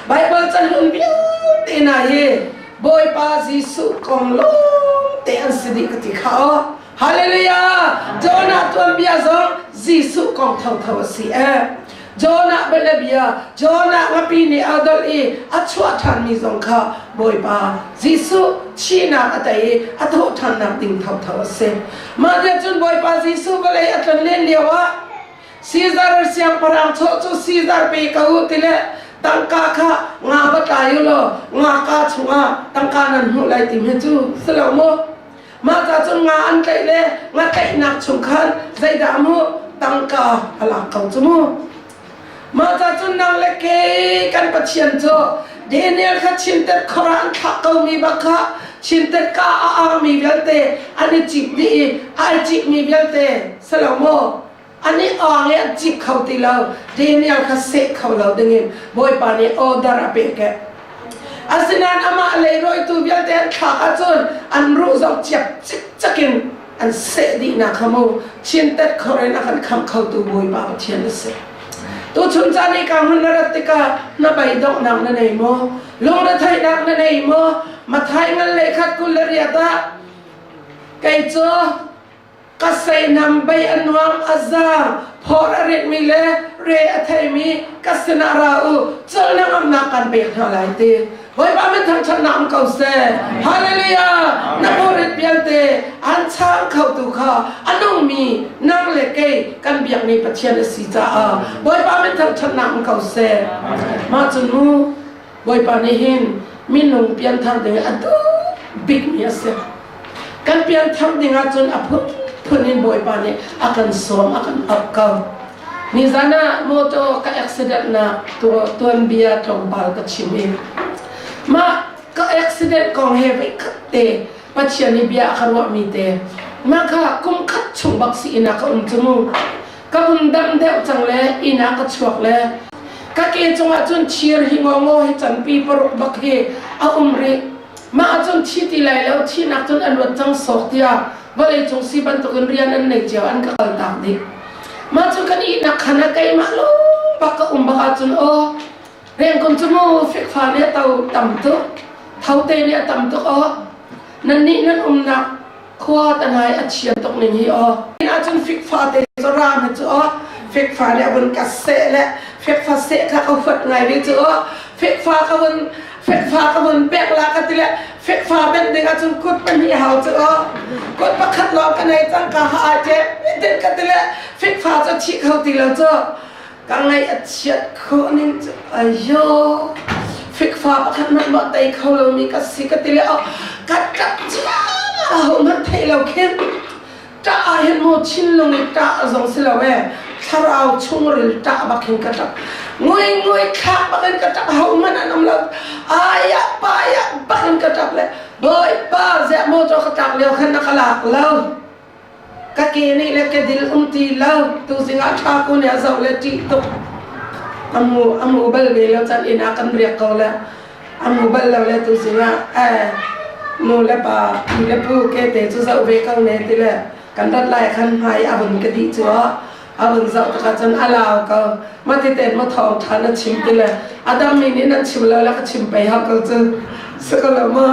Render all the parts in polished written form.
Baibal cahlun vialte hna hi Bawipa Jesuh kong lawngte an si dih ka ti kha aw. Hallelujah! Jonah tuanbia zong Jesuh kong thotho a si eh. Jonah bianabia, Jonah ngapi nih a dolh i a chuah ṭhanmi zong kha Bawipa Jesuh thihnak a tei i a thawh ṭhannak ding thotho a si. Mah nih cun Bawipa Jesuh vawlei a tlonlen lio ah Caesar siangpahrang chaw cu Caesar pe ko u ti le tangka kha nga va tlai u law nga ka chungah tangka nan hmuh lai ti hme cu si lo maw? Mah ca cun nga an tlaih le nga tlaihnak chung khan zeidah mu tangka a lak ko cu mu. Mah ca cun nang le kei kan Pathian cu Daniel kha chintet khor ah an thlak komi bak kha chintet ka a angmi vialte an i cik dih i ai cikmi vialte si lo maw? An i awng i an cik kho ti lo. Daniel kha seh kho lo dingin Bawipa nih order a pek eh. Asinain amah leirawitu vialte an thlak ahcun an ruh zong ciap cikcek in an seh dihnak kha mu chintet khor in a kan khamh khotu Bawipa Pathian a si. Tuchun caan i ka hmun na rat tikah na beidonghnak na nei maw? Lungretheihnak na nei maw? Mathai ngal le khat 28 ah kei cu Ka seinam bei a nuam a zaang, phor a ritmi le re a theimi ka sinah ra u, colh ngamnak kan pek hna lai ti. Bawipa min thangṭhatnak um ko seh. Hallelujah! Na pawrit vialte an chang khotu kha a nungmi nang le kei kan biakmi Pathian a si caah Bawipa min thangṭhatnak um ko seh. Mah cun mu Bawipa nih hin minung pianthar ding a duh bikmi a si. Kan pianthar ding ahcun a phunphun in Bawipa nih a kan sawm, a kan auh ko. Nizan ah motor ka accident nak tuanbia tlawmpal ka chim i mah ka accident kong he voikhat te Pathian i bia a ka ruahmi te mah kha kum khat chung bak si inn ah ka um cu mu. Ka vun dam deuh cang le inn ah ka chuak le ka ke cungah cun thir hi ngawngaw hi canpi paruk bak hi a um rih. Mah ahcun thi ti lai lo, thihnak cun a luat cang sawk tiah vawleicung si bantukin rian an nei cio an ka kaltak dih. Mah cu kan ihnak khan ah keimah lawng bak ka um bak ahcun aw rengkum cu mu fikfa nih a to tam tuk, thote nih a tam tuk aw nannih nan umnak khua tanai a thian tuk ning hi aw. Ahcun fikfa te cu ram hi cu aw fikfa nih a vun ka seh le fikfa seh kha ka huat ngai ve cu aw fikfa ka vun fikfa ka vun pek la ka ti le fikfa benh ding ahcun kut pahnih hau cu aw kut pakhat lawng ka nei cang ka ha a ṭep tin ka ti le fikfa cu thi kho ti lo cu ka ngaih a chiat khawh ning cu ayo fikfa pakhat hmanh maw tei kho lomi ka si ka ti le oh ka ṭap ciam a ho hmanh theih lo khin ṭah ah hin mu thinlung i ṭah zong si lo e thlarau chungril ṭah bak hin ka ṭap ngui ngui thlak bak in ka ṭap ho hmanh an um lo aya paya bak in ka ṭap le bawipa ziah maw ka tlak lio khan na ka lak lo Ka ke nih le ka dil um ti lo. Tuzing ah ṭha ku nih a zoh le ṭih tuk. A mu a mu bal ve lo can inn ah kan riak ko le a mu bal lo le tuzing ah eh nu le pa pi le pu ke te cu zoh ve ko ne ti le kan rat lai khan hmai a vun ka dih cu a vun zoh takah cun a lau ko ma ti ten ma thawng ṭha na chim ti le a dam mi nih nan chim lo le ka chim pei hau ko cu si ko lo ma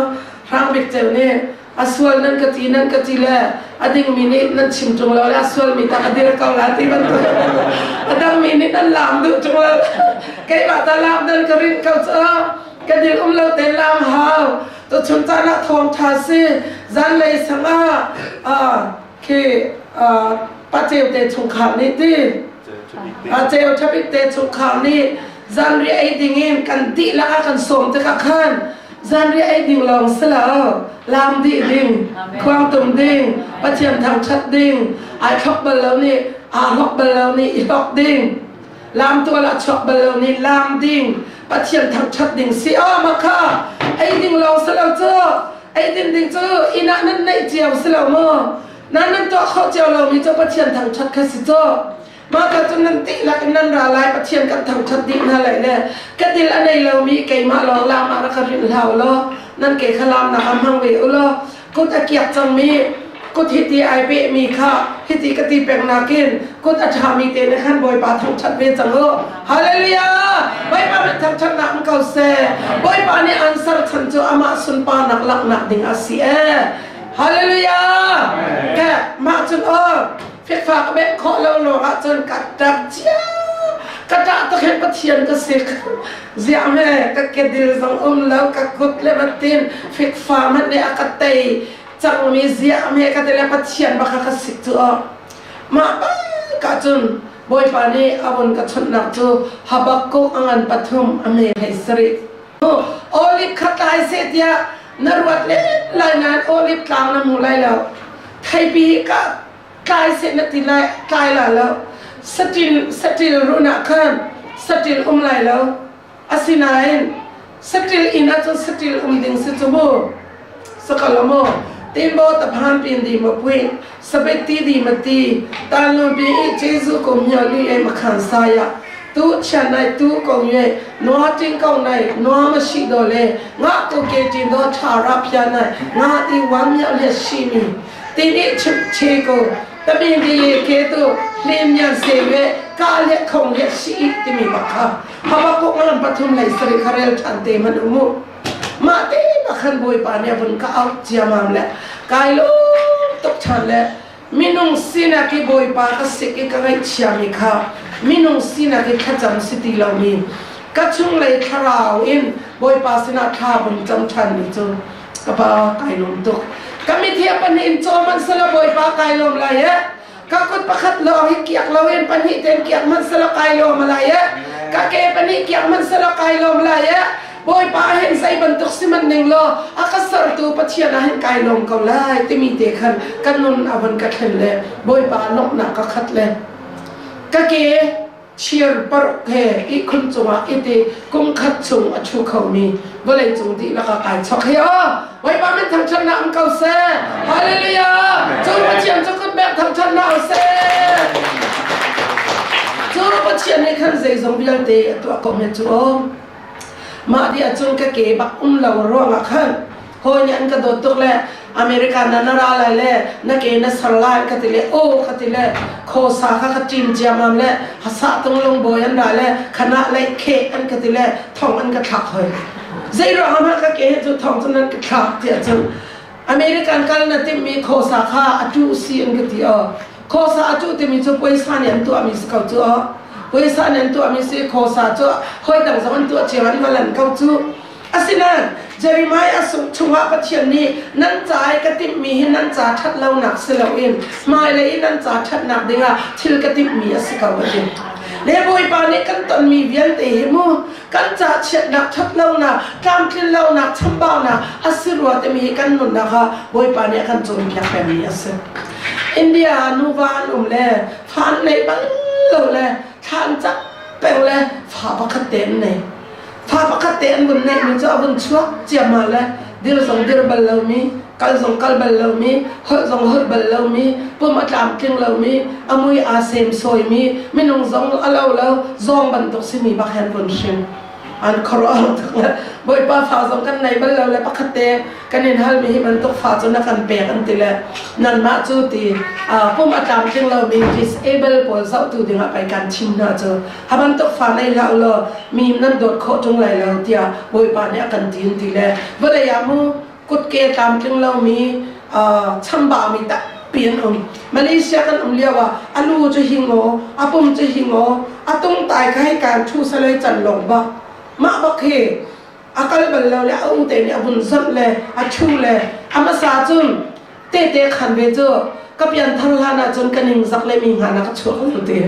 hrang bik ceu nih A sual nan ka ti nan ka ti le a dingmi nih nan chim ṭung lo le a sualmi tak a dir ko la ti bantuk a dangmi nih nan laam duh ṭung lo keimah ta laam nan ka rinh ko cu ka dil um lo tein laam hau tuchun caan ah thawng ṭha si zanlei sang ah khi pa ceu te chungkhar nih ti a ceu ṭhabik te chungkhar nih zanriah ei ding in kan dihlak ah kan sawm tikah khan Zanriah ei ding lawng si lo, laam dih ding, khuangtum ding, Pathian thangṭhat ding, ai thlok bal lo nih aa hlok bal lo nih i hlok ding, laam tual ah chuak bal lo nih laam ding, Pathian thangṭhat ding si aw ma kha ei ding lawng si lo cu, ei din ding cu inn ah nan neih cio si lo maw? Nan nan tuah khawh cio lomi cu Pathian thangṭhat kha si cu. Mah ka cu nan dihlak in nan ra lai Pathian kan thangṭhat dih hna lai le ka dil a nei lomi keimah lawng lam ah rak ka rinh hlah u law nan ke kha lamnak ah hmang ve u law kut a kiak cangmi Kut hiti ai pe mi kha hiti ka ti peng nakin kut a ṭhami te nih khan Bawipa thangṭhat ve cang u. Hallelujah! Bawipa nih thangṭhatnak um ko seh. Bawipa nih an ser chan cu amah sunparnak langhnak ding a si ee. Hallelujah! Ke mah cun aw fikfa ka bek khawh lo lawng ah cun ka ṭap cia. Ka ṭah tuk hin Pathian ka si. Ziah me ka kedil zong um lo ka kut le batin fikfa hmanh nih a ka tei. Cangmi ziah me ka ti le Pathian baka ka sik cu aw. Mah ka cun Bawipa nih a vun ka chonhnak cu Habakkuk a ngan pathum a me hlei sarih. Olive kha tlai seh tiah na ruat len lai nain olive tlang na hmu lai lo. Theipi ka tlai seh na ti lai tlai lai lo. Satil satil run ah khan satil um lai lo. Asinain saṭil inn ahcun saṭil um ding si cu mu. Sakal maw tinbaw taphan pin di ma pui sabet ti di ma ti tan lo bi i Jesu ko myo li e makhan saya tu chian nai tu ko ye noa ting ko nai noa ma shi do le nga ko ke tin do tha ra phia nai nga ti wan myo le shi mi ti ni chip che ko tamin di ye ke tu hlim nyan se we ka le khong le shi ti mi ba kha Habakkuk ngan pathum lei sarih kha rel ṭhan te hmanh u mu. Mah te khan Bawipa nih a vun ka auh ciamam le kai lawm tuk ṭhan le minung sinak i Bawipa ka sik i ka ngaihchiami kha minung sinak i thlacam si ti lomi ka chunglei thlarau in Bawipa sinah thla vun cam ṭhanmi cu ka pa kai lawm tuk. Ka mit hi a pahnih in caw hmanh selaw Bawipa kai lawm lai e. Ka kut pakhat lawng hi kiak loin pahnih ten kiak hmanh selaw kai lawm lai e. Ka ke pahnih kiak hmanh selaw kai lawm lai e. Bawipa hin zei bantuk si man ning law a ka sertu Pathian ah hin kai lawm ko lai timi te khan ka nun a vun ka thlen le Bawipa lawmhnak ka khat le ka ke Chir paruk he ihkhun cungah iti kum khat chung a ṭhu khomi vawleicung dihlak ah kai chok hi aw Bawipa min thangṭhatnak um ko seh. Hallelujah! Cu Pathian cu kutbek thangṭhatnak um seh. Cu Pathian nih khan zeizong vialte a tuah ko hme cu aw. Mah dih ahcun ka ke bak um lo ruangah khan hawi nih an ka dawt tuk le America na na ra lai le na ke na ser lai ka ti le aw ka ti le khosa kha ka ṭim ciamam le hasa tung lung bawi an ra le khana le khe an ka ti le thong an ka thlak hoi zei ruang ah ka ke cu thong cu nan ka thlak tiah cun American kal na timmi khosa kha a tu si an ka ti aw khosa a tu timi cu puaisa nih an tuahmi si ko cu aw puaisa nih an tuahmi si khosa cu hoi dang zong an tuah cio an va lan ko cu Asinain Jeremiah chungah Pathian nih nan ca i ka timhmi hi nan ca ṭhat lonak si loin hmailei i nan ca ṭhatnak dingah thil ka timhmi a si ko a ti. Le Bawipa nih kan tonmi vialte hi mu kan ca chiatnak ṭhat lonak tlamtlin lonak chambaunak a si rua timi hi kan nunnak ah Bawipa nih a kan cawnpiak pengmi a si. India ah nuva an um le fa an neih bal lo le thla an cam peng le fa pakhat te an nei. Fa pakhat te an vun neihmi cu a vun chuak ciammam le dir zong dir bal lomi, kal zong kal bal lomi, holh zong holh bal lomi, pum a tlamtling lomi, a mui aa semsawimi, minung zong a lo lo, zawng bantuk simi bak he an vun hrin. An khuaruah tuk le Bawipa fa zong kan nei bal lo le pakhat te kan in halmi hi bantuk fa cu na kan pek an ti le nanmah cu ti pum a tlamtling lomi disable pawl zohtu dingah pei kan chim hna cu Ha bantuk fa nei hlah u law mi nan dawt khawh ṭung lai lo tiah Bawipa nih a kan ti an ti le vawlei ah mu kutke tlamtling lomi chambaumi tampi an um. Malaysia kan um lio ah a lu cu hingaw, a pum cu hingaw, a tungtai kha hei kan ṭhu saloi can lawng bak. Mah bak hi a kal bal lo le a ute nih a vun zoh le a ṭhu le a hmasa cun tehte khan ve cu ka pianthar hlan ah cun ka ningzak le mi hnga na ka chuak lo ti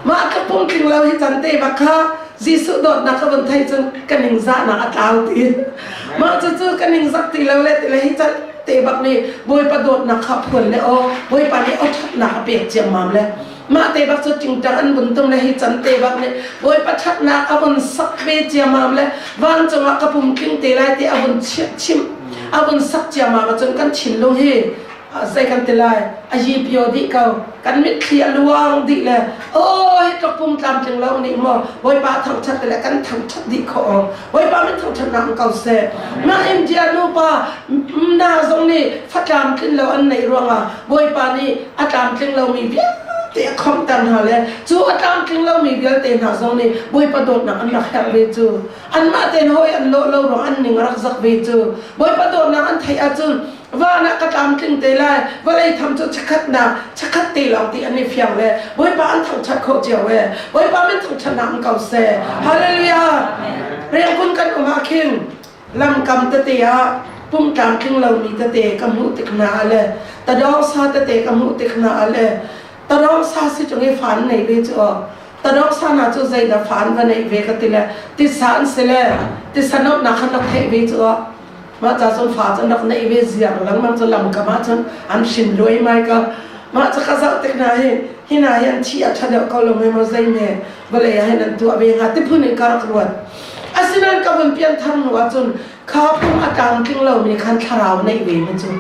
mah ka pumtling lo hi can te bak kha Jesuh dawtnak ka vun thei cun ka ningzahnak a tlau ti mah cu cu ka ningzak ti lo le ti le hi can te bak nih Bawipa dawtnak kha phuan le aw Bawipa nih aw ṭhatnak a pek ciammam le mah te bak cu tingtang an vun tum le hi can te bak nih Bawipa ṭhatnak a vun sak ve ciammam le vancung ah ka pum tling te lai ti a vun chimh a vun sak ciammam ahcun kan thinlung hi. Zei kan ti lai, a yi pio dih ko, kan mitthli a luang dih le aw hi tluk pum tlamtling lo nih maw Bawipa thangṭhat le kan thangṭhat dih khawh aw. Bawipa min thangṭhatnak ko seh. Mah India nupa na zong nih fa tlamtlin lo an neih ruangah Bawipa nih a tlamtling lomi vialte a khomhter hna le cu a tlamtling lomi vialte hna zong nih Bawipa dawtnak an rak herh ve cu. Anmah tein hawi an lawh lo ruang an ning a rak zak ve cu. Bawipa dawtnak an theih ahcun van ah ka tlamtling te lai, vawlei tham cu chakhatnak chakhat te lawng ti an i fiang le Bawipa an thangṭhat khawh cio e. Bawipa min thangṭhatnak um ko seh. Hallelujah. Rengkun kan um ah khin lamkam tete ah pum tlamtling lomi tete ka hmuh tik hna ah le tadawng sa tete ka hmuh tik hna ah le tadawng sa si ṭung i fan nei ve cu aw tadawng sa hna cu zeidah fan va neih ve ka ti le tisa an si le tisa nomhnak khan rak theih ve cu aw mah ca cun fa cu an rak neih ve ziar lengmang cu lamkam ah cun an hrin luai mai ka mah cu ka zoh tik hna hi hi hna hi an thi a ṭha deuh ko lo me maw zei me vawlei ah hin an tuah ve hnga ti phun in ka rak ruat asinain ka vun pianthar hnu ah cun kha pum a tlamtling lomi khan thlarau neih ve ma cu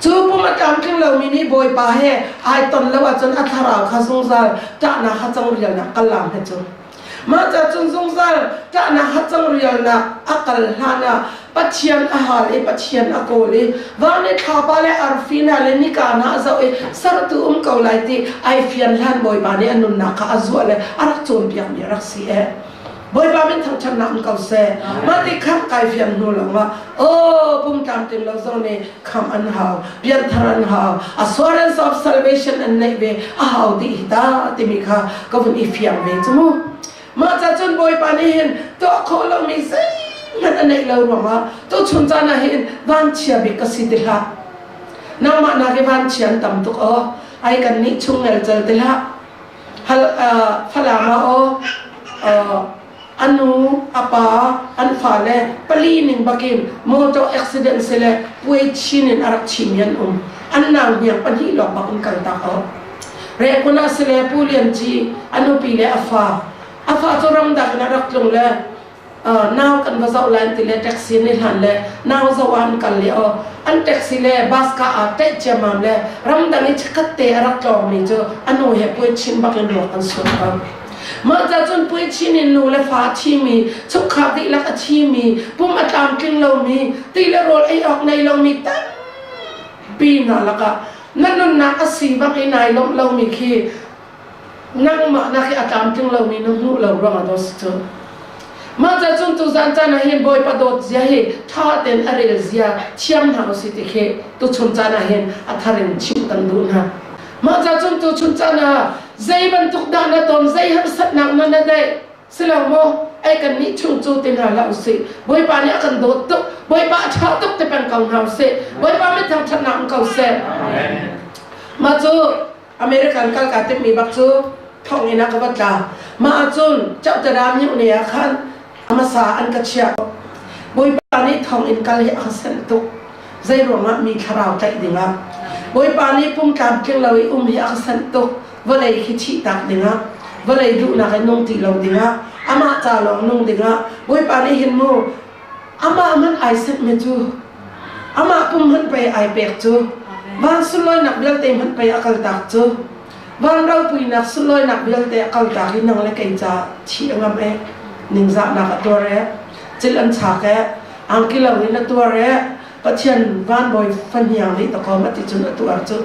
cu pum a tlamtling lomi nih Bawipa he ai ton lo ahcun a thlarau kha zungzal ṭahnak ha cang rialnak kal lam he cu Mah ca cun zungzal ṭahnak hacang rialnak a kal hlan ah Pathian a hal i Pathian a kawl i van i thlapa le arfi hna le nika hna a zoh i sertu um ko lai ti ai fian hlan Bawipa nih a nunnak kha a zuah le a rak cawnpiakmi a rak si ee. Bawipa min thangṭhatnak um ko seh. Mah ti khamh kai fian hnu lawngah aw pum tlamtling lo zong nih khamh an hau, pianthar an hau, assurance of salvation an neih ve a hau dih hi ta timi kha ka vun i fiang ve cu mu. Mah ca cun Bawipa nih hin tuah khawh lomi zeihmanh a neih lo ruangah tuchun caan ah hin vanchia bik ka si ti hlah. Nangmah nak i vanchia an tam tuk aw. Ai kan nih chung ngelcel ti hlah. Hal Falam ah aw a nu, a pa, an fale pali ning bakin motor accident sile puai chin in a rak chimi an um. An nau hniang pahnih lawng bak in kal tak o. Rekun ah sile Pu Lian Ci, a nupi le a fa. A fa cu ramdang in a rak tlung le nau kan va zoh lai ti le taxi nih hlan le nau zoh ah an kal le o an taxi le bus ka ah teh ciamam le ramdang i chakhat te a rak tlawngmi cu a nu he puai chin bak in ruak an suat ko. Mah ca cun puai chin in nu le fa a thimi, chungkhar dihlak a thimi, pum a tlamtling lomi, ti le rawl ei awk nei lomi tampi hna lakah na nunnak a si bak i nai lawmh lomi khi nangmah nak hi a tlamtling lomi na hmuh lo ruangah daw si cu. Mah ca cun tuzan caan ah hin Bawipa dawt zia hi ṭha tein a rel zia thiam hna usih ti khi tuchun caan ah hin a thar in chimh kan duh hna. Mah ca cun tuchun caan ah zei bantuk dah na ton, zei harsatnak na na neih, silo maw ai kan nih chung cu ti hna hlah usih. Bawipa nih a kan dawt tuk, Bawipa a ṭha tuk ti peng ko hna usih. Bawipa mit thangṭhatnak um ko seh. Mah cu American kal kaa timhmi bak cu thonginn ah ka va tla. Mah ahcun Chauhtada myohne ah khan hmasa an ka chiah. Bawipa nih thonginn kal hi a ka senh tuk. Zei ruangah mi thlarau tlaih dingah. Bawipa nih pum tlamtling lo i um hi a ka senh tuk. Vawlei khi thihtak dingah, vawlei duhnak in nung ti lo dingah, amah ca lawng nung dingah Bawipa nih hin mu amah hmanh ai senh mi cu amah pum hmanh pei ai pek cu van sunlawinak vialte hmanh pei a kaltak cu van ropuinak sunlawinak vialte a kaltak i nang le kei ca thi a ngam e ningzahnak a tuar e cil an chak e angki lo in a tuar e Pathian vanbawi fahniang nih takawm a ti cun a tuar cu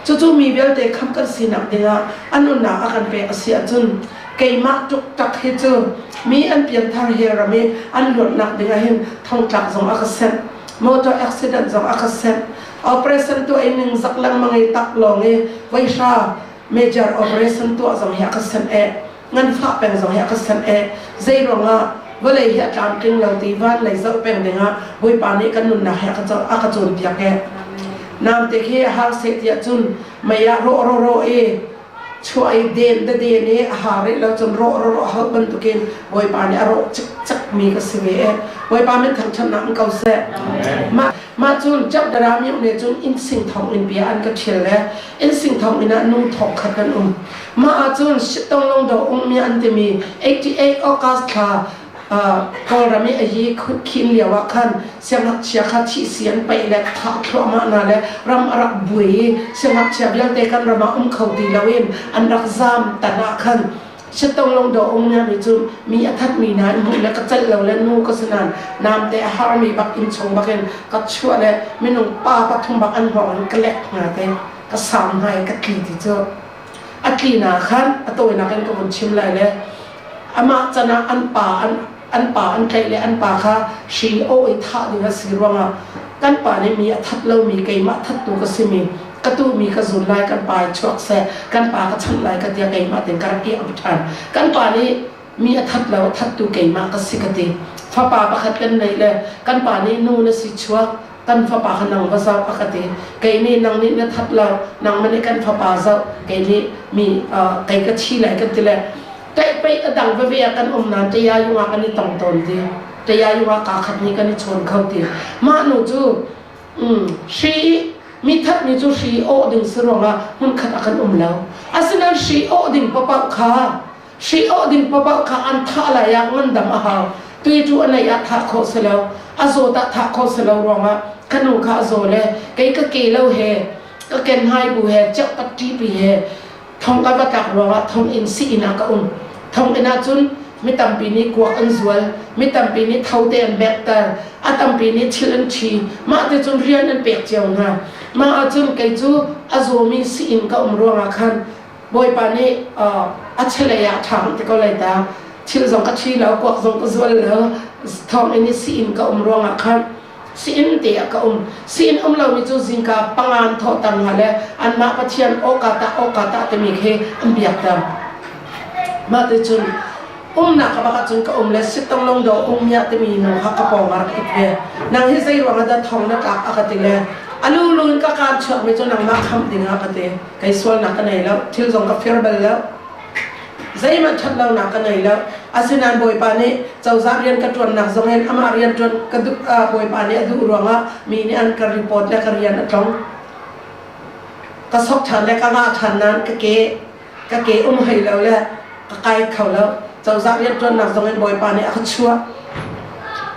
cucu mi vialte kham kan sinak dingah a nunnak a kan pek a si ahcun keimah tuktak hi cu mi an pianthar hi ram i an luatnak dingah hin thongtlak zong a ka senh motor accident zong a ka senh operation tuah i ningzak lengmang i tak lawng i voihra major operation tuah zong hi a ka senh e nganfah peng zong hi a ka senh e zei ruangah vawlei hi a tlamtling lo ti van lei zoh peng dingah Bawipa nih kan nunnak hi a ka cawnpiak e namte khi har seh tiah cun mei ah rawh ro ro i chuah i den da den i a har rih lo cun rawh ro ro hauh bantukin Bawipa nih a rawh cikcek mi ka si ve e Bawipa min thangṭhatnak um ko seh mah mah cun Chapdara myo ne cun inn sing thong in bia an ka ṭhial le inn sing thong inn ah nu thong khat kan um mah ah cun Shitong Longdo um mi an timi 88 August thla. Kawlram i a yi khin lio ah khan siangngakchia kha thihsi an paih le thah thluahmah hna le ram a rak buai i siangngakchia vialte kan ram ah um kho ti loin an rak zaam tan ah khan Sitong do ung nya mi cu mi a that mi hna in hmuh le ka celh lo le nu ka si nain namte a har mi bak inn chung bak in ka chuah le minung pa pathum bak an hngawng in ka lek hna te ka sam hna i ka tli ti cu a tli na khan a tawinak in ka vun chim lai le amah can ah an pa an an pa an tlaih le an pa kha hri aw i thah ding a si ruangah kan pa nih mi a that lomi keimah thattu ka simi ka tuhmi ka zun lai kan pa i chuak seh kan pa ka chanh lai ka tiah keimah tein ka rak i ap ṭhan. Kan pa nih mi a that lo thattu keimah ka si ka ti. Fapa pakhat kan neih le kan pa nih nu na si chuak kan fapa kha nang va zoh a ka ti. Kei nih nang nih na that lo nangmah nih kan fapa zoh kei nih mi kei ka thi lai kan ti le Teihpeih a dang veve ah kan um nain Tayayung ah kan i tong tawn ti. Tayayung ah kaa khat nih kan i chawn kho ti. Mah nu cu hri mi thatmi cu hri awh ding si ruangah hmunkhat ah kan um lo. Asinain hri awh ding papaoh kha hri awh ding papaoh kha an thah lai ah ngandam a hau. Tui cu a neih ah thah khawh si lo. A zawt ah thah khawh si lo ruangah ka nu kha a zaw le kei ka ke lo he ka ken hai bu he ceuh ka ṭipi he Thong ka va tlak ruangah thonginn sii-inn ah ka um. Thonginn ah cun mi tampi nih kuak an zual, mi tampi nih thote an bekter, a tampi nih thil an ṭhi. Mah ti cun rian an pek cio hna. Mah ahcun kei cu a zawmi sii-inn ka um ruangah khan Bawipa nih a chelei ah ṭha ti ko lai ta. Thil zong ka ṭhi lo, kuak zong ka zual lo. Thonginn i sii-inn ka um ruangah khan Siin te ah ka um. Siin um lomi cu zingka pangan thawhter hna le anmah Pathian awka tah awka tah timi khi an biakter. Mah ti cun umnak ka bak ahcun ka um le sitong long do um mia timi nu kha ka pawng ah rak it ve. Nang hi zei ruang ah dah thong na tlak a ka ti le a lulu in ka kaan chuakmi cu nangmah khamh ding ah ka ti. Kei sualnak ka nei lo, thil zong ka fir bal lo. Zeihmanh ṭhatlonak ka ngei lo. Asinain Bawipa nih cozah rian ka ṭuannak zongin amah rian ṭuan ka duh, Bawipa nih a duh ruangah mi nih an ka report le ka rian a tlong. Ka sok ṭhan le ka ngah ṭhan nain ka ke ka ke um hei lo le ka kai kho lo. Cozah rian ṭuannak zongin Bawipa nih a ka chuah.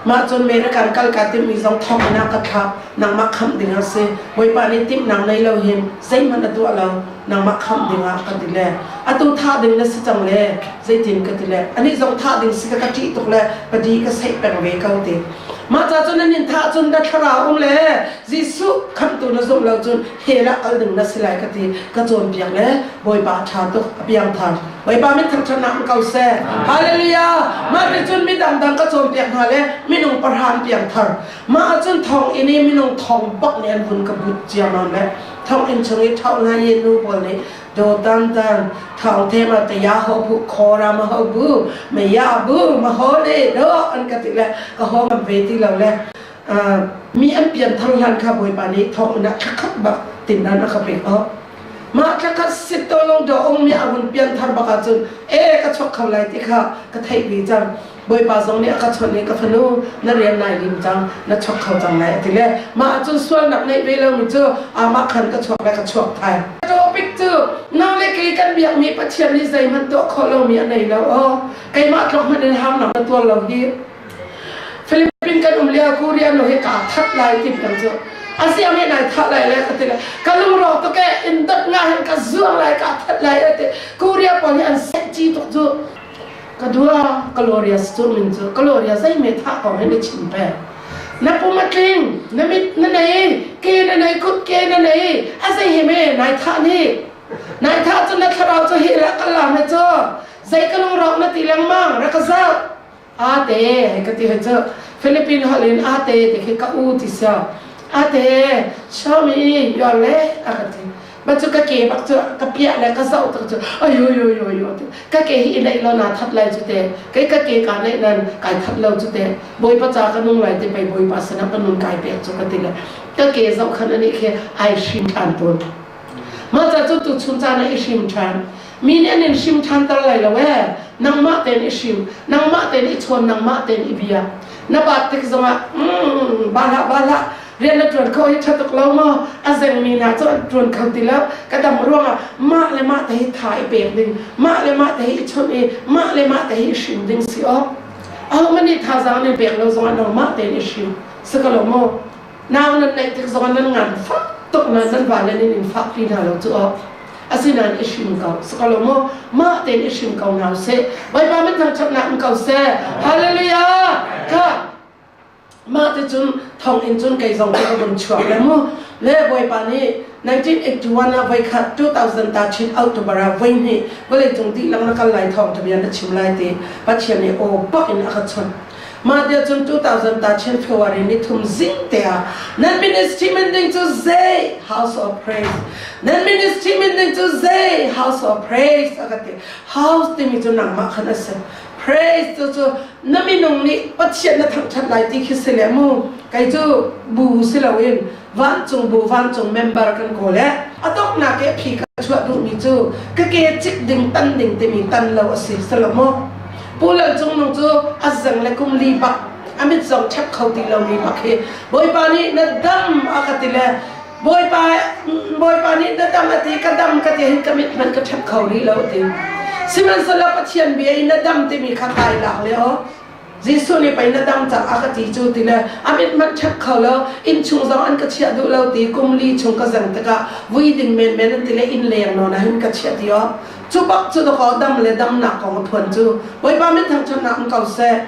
Mah cun American kal kaa timhmi zong thawnginn ah ka thlak. Nangmah khamh ding a si. Bawipa nih timhnak nei lo hin zeihmanh a tuah lo. Nangmah khamh ding ah ka ti le atu thah ding na si cang le zeitin ka ti le anih zong thah ding si ka ka ṭih tuk le padi ka seih peng ve ko ti. Mah ca cun nan in thah cun na thlarau um le Jesuh khamhtu na zumh lo cun hell ah kal ding na si lai ka ti ka cawnpiak le Bawipa a ṭha tuk a piangthar. Bawipa min thangṭhatnak um ko seh. Hallelujah. Mah ti cun mi dangdang ka cawnpiak hna le minung pahra an piangthar. Mah ahcun thonginn i minung thong bak nih an vun ka but ciammam le thonginn chung i ṭhau hna ye nu pawl nih do tan tan thong the ma te ya ho bu khora ma ho bu me ya bu ma ho le do an ka ti le ka ho ngam ve ti lo le mi an pianthar hlan kha Bawipa nih thonginn ah thlakhat bak tin an a ka pek awk. Mah thlakhat sit to lo do ong mi a hun pianthar bak ahcun e ka chok kho lai ti kha ka theih ve cang. Bawipa zong nih a ka chawnh i ka fanu na rian nai lim cang na chok kho cang lai a ti le mah ahcun sualnak ngeih ve lomi cu amah khan ka chuak le ka chuak thai. Topic cu nang le kei kan biakmi Pathian nih zeihmanh tuah khawh lomi a nei lo aw keimah tlok hmanh in harnak na tuar lo hi Philippine kan um lio Korea nu hi kaa that lai ti peng cu a siang hi nai thah lai le ka ti le ka lungrawk tuk e in dot nga hin ka zuang lai ka that lai e ti Korea pawl hi an seh ci tuk cu ka dua Glorious cu min cu Gloria zei me thah kong hi na chim pe na pum a tling na mit na nei ke na nei kut ke na nei a zei hi me nai thah ni nai thah cu na thlarau cu hi la kal la me cu zei ka lungrawk na ti lengmang ra ka zau Ate hei ka ti hei cu Philippine holh in ate ti khi ka u ti sia. Ate show me your leg a ka ti. Ba cu ka ke bak cu ka piah le ka zoh tuk cu ayo yo yo yo ti. Ka ke hi i neih lo naa that lai cu te. Kei ka ke ka neih nan kai that lo cu te. Bawipa ca ka nung lai ti pei Bawipa sinah ka nun kai pek cu ka ti le ka ke zoh khan ani khi ai hrim ṭhan tawn. Mah ca cu tuchun caan ah i hrim ṭhan. Mi nih an in hrim ṭhanter lai lo ee. Nangmah tein i hrim, nangmah tein i chawn, nangmah tein i bia. Na baat tik zongah, mm, ba hlah, ba hlah, rian na ṭuan kho hi ṭha tuk lo maw? A zengmi hna cu an ṭuan kho ti lo. Ka dam ruangah mah le mah te hi tha i pek ding, mah le mah te hi i chawnh i mah le mah te hi i hrim ding si awk. Ahohmanh nih thazaang nan pek lo zongah nangmah tein i hrim. Si ko lo maw? Nau nan neih tik zongah nan ngan fak tuk na nan vale nih in fak pi hna lo cu awk. Asinain i hrim ko. Si ko lo maw? Mah tein i hrim ko hna usih. Bawipa min thangṭhatnak um ko seh. Hallelujah! Kha Mah ticun thonginn cun kei zong cu ka vun chuak le mu. Le Bawipa nih 1981 ah voikhat 2000 ta chin October ah voihnih vawleicung dihlak na kal lai thawngṭha bia na chim lai ti Pathian nih aw bak in a ka chawnh. Mah tia cun 2000 ta chin February ni thum zing te ah nan ministry min ding cu zei House of Praise nan ministry min ding cu zei House of Praise a ka ti. House timi cu nangmah khan a si. Praise cu cu na minung nih Pathian na thangṭhat lai ti khi si le mu kei cu bu si loin vancung bu vancung member kan kawl e a donghnak i a phi ka chuah duhmi cu ka ke cik ding tan ding timi tan lo a si si lo maw Pu Lal Cung Nung cu a zeng le kum li bak a mit zong ṭhep kho ti lomi bak hi Bawipa nih na dam a ka ti le Bawipa Bawipa nih na dam a ti ka dam ka ti hin ka mit hmanh ka ṭhep kho rih lo ti. Sihmanhsehlaw Pathian bia in na dam timi kha kai lak le aw Jesuh nih pei na dam cang a ka ti cu ti le a mit hmanh ṭhep kho lo inn chung zong an ka chiah duh lo ti kum li chung ka zeng tikah vui ding menmen an ti le inn leng nawn ah hin ka chiah ti aw Cu bak cu dakaw dam le damnak kong a phuan cu Bawipa min thangṭhatnak um ko seh.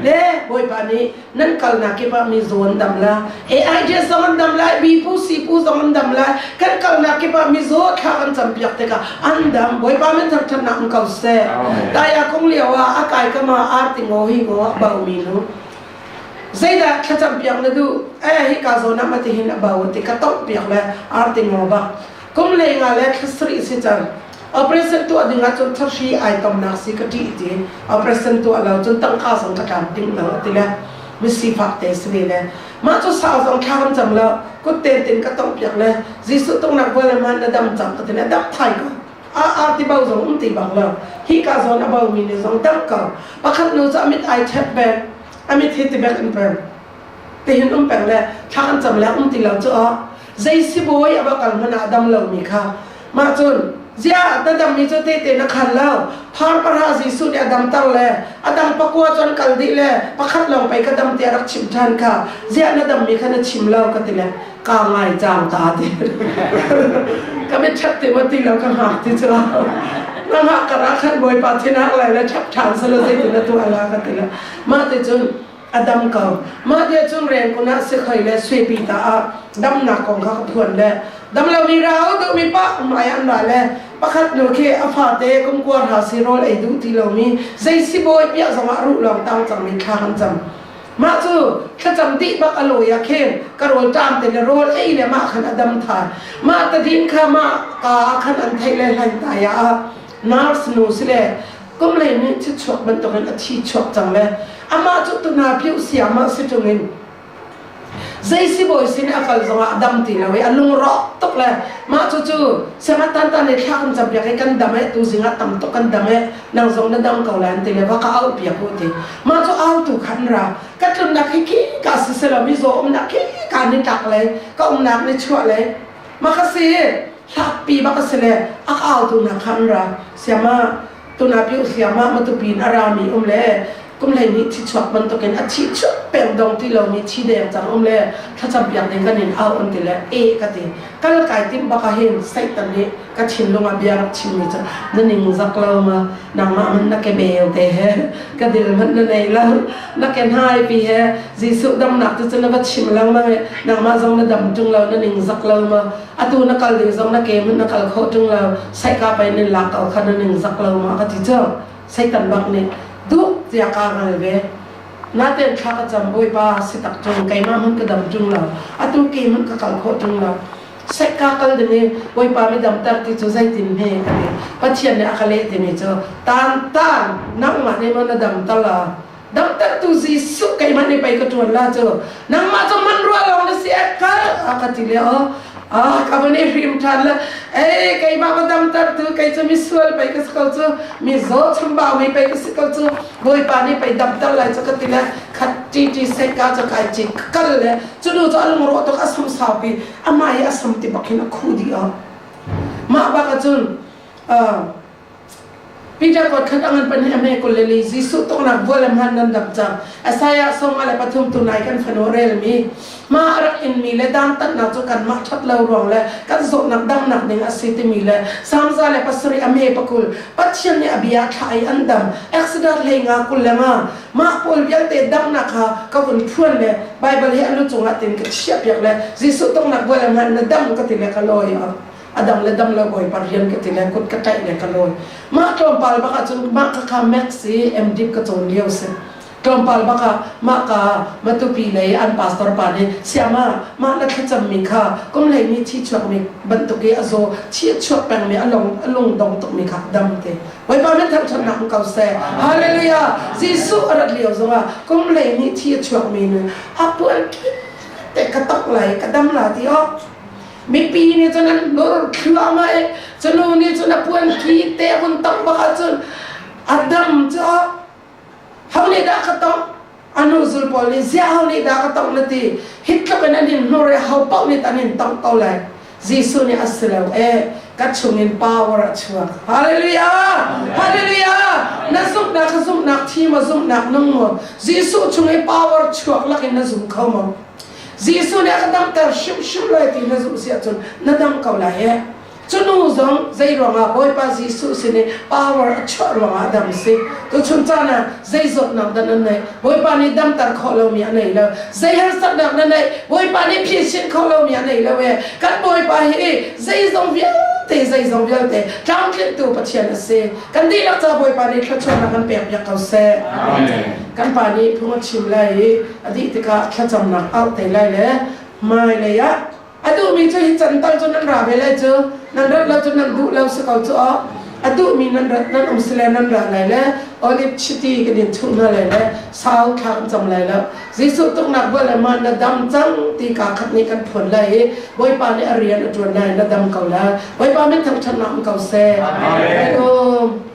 Le Bawipa nih nan kalnak kip ah mi zaw an dam la AIDS zong an dam lai B pu C pu zong an dam lai kan kalnak kip ah mizaw thla kan campiak tikah an dam Bawipa min thangṭhatnak um ko seh. Taya kong lio ah a kai kama arti ngaw hi ngaw a baumi nu zeidah thlacam piak na duh eh hi ka zawn ah mati hin a bau ti ka toh piak le arti ngaw bak kum le nga le thla sarih si cang operation tuah ding ah cun thahri ai tomnak si ka ṭih ti operation tuah lo cun tangka zong ka tlam ding lo ti le misifak te si ve le mah cu sau zong thla kan cam lo kut ten tin ka tong piak le Jesuh tungnak vual le man na dam cang ka ti le dam thai ko a a ti bo zong um ti bak lo hi ka zawn a bo mi ne zong dam ko pakhat nu cu amit ai ṭhep bek amit hi ti bek in peng tihin um peng le thla kan cam le um ti lo cu a zei sibawi a va kal hmanh ah dam lomi kha mah cun ziah na dammi cu tete na khan lo phar pahra Jesuh nih a damter le a dang pakua cu an kal dih le pakhat lawng pei ka dam tiah rak chim ṭhan kha ziah na dammi kha na chim lo ka ti le ka ngai cang ta ti ka mit ṭhat ti ma ti lo ka hngak ti cu na hngak kar ah khan Bawipa thinhak lai le ṭhap ṭhan sala zeitin na tuah la ka ti le mah ti cun a dam ko. Mah tia cun rengkun ah sikhoi le suipi ta ah damnak kong kha ka phuan le dam lomi rau duhmi pa hmai an ra le pakhat nu khi a fate kum kua hra si rawl ei duh ti lomi zei sibawi piah zongah ruh lawng tang cangmi thla kan cam. Mah cu thlacam dih bak a lawi ah khin ka rawl ṭam te le rawl ei le mah khan a dam than. Mah tadin kha mah ka ah khan an theih le hlain tai ah nurse nu si le kum lei nih thi chuak bantukin a thi chuak cang le amah cu tuna piu siamah si ṭungin zei sibawi sin a kal zongah a dam ti lo i a lungrawk tuk le mah cu cu siangah tan tan i thla kan cam piak i kan dam e tu zingah tam tuk kan dam e nang zong na dam ko lai an ti le va ka au piak u ti mah cu au tu khan ra ka tlunnak hi khi ka si selo mi zaw umnak khi ka ni tlak le ka umnak ni chuah le mah ka si hlakpi bak a si le a ka au tu nak khan ra siama tuna piu siama matupin a rami um le kum hlei nih thi chuak bantukin a thi chuak peng dong ti lomi thi deng cang um le thlacam piak ding kan in au an ti le e ka ti kal kai tim baka hin Satan nih ka thinlung ah bia rak chimmi cu na ning zak lo ma nangmah man na ke beu te he ka dil hmanh na nei lo na ke hnai pi he Jesuh damnak tu cu na va chim lengmang i nangmah zong na dam ṭung lo na ning zak lo ma atu na kal ding zong na ke hmanh na kal khawh ṭung lo saika pei nin lak ko kha na ning zak lo ma ka ti cu Satan bak nih duh tiah kaa ngal ve natein thla ka cam Bawipa si tak ṭung keimah hmanh ka dam ṭung lo atu ke hmanh ka kal khawh ṭung lo Saika kal ding i Bawipa mi damter ti cu zeitin hme ka ti Pathian nih a ka leh timi cu tan tan nangmah nih maw na damter la damtertu Jesuh keimah nih pei ka ṭuan la cu nangmah cu man rua lawng na si e kal a ka ti le aw ah ka van i hrim ṭhan le ei keimah va damtertu kei cu misual pei ka si ko cu mi zaw chambau mi pei ka si ko cu Bawipa nih pei damter lai cu ka ti le khat ṭi ṭi seka cu kai ci kal le cu nu cu a lungrawh tuk a sam saupi amah hi a sam ti bak hin a khuh dih aw mah bak ahcun. Peter kot khat angan pan hi ame kul le li Jesuh tongnak bual le hman nan dam cang. Isaiah 53 tunai kan fanu rel mi ma rak in mi le dang tatnak cu kan mah that lo ruang le kan zawtnak dangnak ding a si timi le Samza le pasarih ame pakul Pathian nih a bia thla i an dam Exodus hlei nga kul le nga mah pawl vialte damnak kha ka vun phuan le Bible hi a lu cungah tin ka chiah piak le Jesuh tongnak bual le hman na dam ka ti le ka lawi a dam le dam lo bawipa rian ka ti le kut ka tlaih le ka lawi mah tlawmpal bak ah cun mah ka kha max i MDip ka cawn lio si tlawmpal bak ah mah ka matupi lei an pastor pa nih siama mah na thlacam mi kha kum hlei mi thi chuak mi bantuk i a zaw thi a chuak peng mi a lung a lung dong tuk mi kha dam te bawipa min thangṭhatnak um ko seh hallelujah Jesuh a rat lio zongah kum hlei ni thi a chuak mi nu a puan te ka tok lai ka dam la ti oh Mipi nih cun an hlur thluahmah i cu nih cun a puan ki te hun tongh bak ahcun a dam cu ho nih dah ka tongh? A nu zul pawl nih ziah ho nih dah ka tongh na ti? Hi tluk in an in hnur i ho paoh nih an in tongh ko lai. Jesuh nih a si lo e ka chungin power a chuak. Hallelujah! Hallelujah! Na zumhnak ka zumhnak thi maw zumhnak nung maw? Jesuh chung i power chuak lakin na zum kho maw? Jesuh nih a ka damter hrimhrim lai ti na zumh si ahcun na dam ko lai he. Cu nu zong zei ruangah Bawipa Jesuh sin i power a chuah ruangah a dam si. Tuchun caan ah zei zawtnak dah nan neih? Bawipa nih damter khawh lomi a nei lo. Zei harsatnak na neih? Bawipa nih phisin khawh lomi a nei lo e. Kan Bawipa hi zeizong vialte zeizong vialte tlamtlinhtu Pathian a si. Kan dihlak ca Bawipa nih thluachuahnak kan pek piak ko seh. Amen. Kan pa nih phung a chim lai i a dih tikah thlacamnak auh te lai le hmailei ah a duhmi cu hi can tal cu nan ra ve lai cu nan rat lo cu nan duh lo si ko cu aw a duhmi nan rat nan um si le nan ra lai le olive chiti kan in chuh hna lai le sau thla kan cam lai lo Jesuh tuknak bual le ma na dam cang ti ka khat nih kan phuan lai i Bawipa nih a rian a ṭuan lai na dam ko lai Bawipa min thangṭhatnak um ko seh Amen. Amen.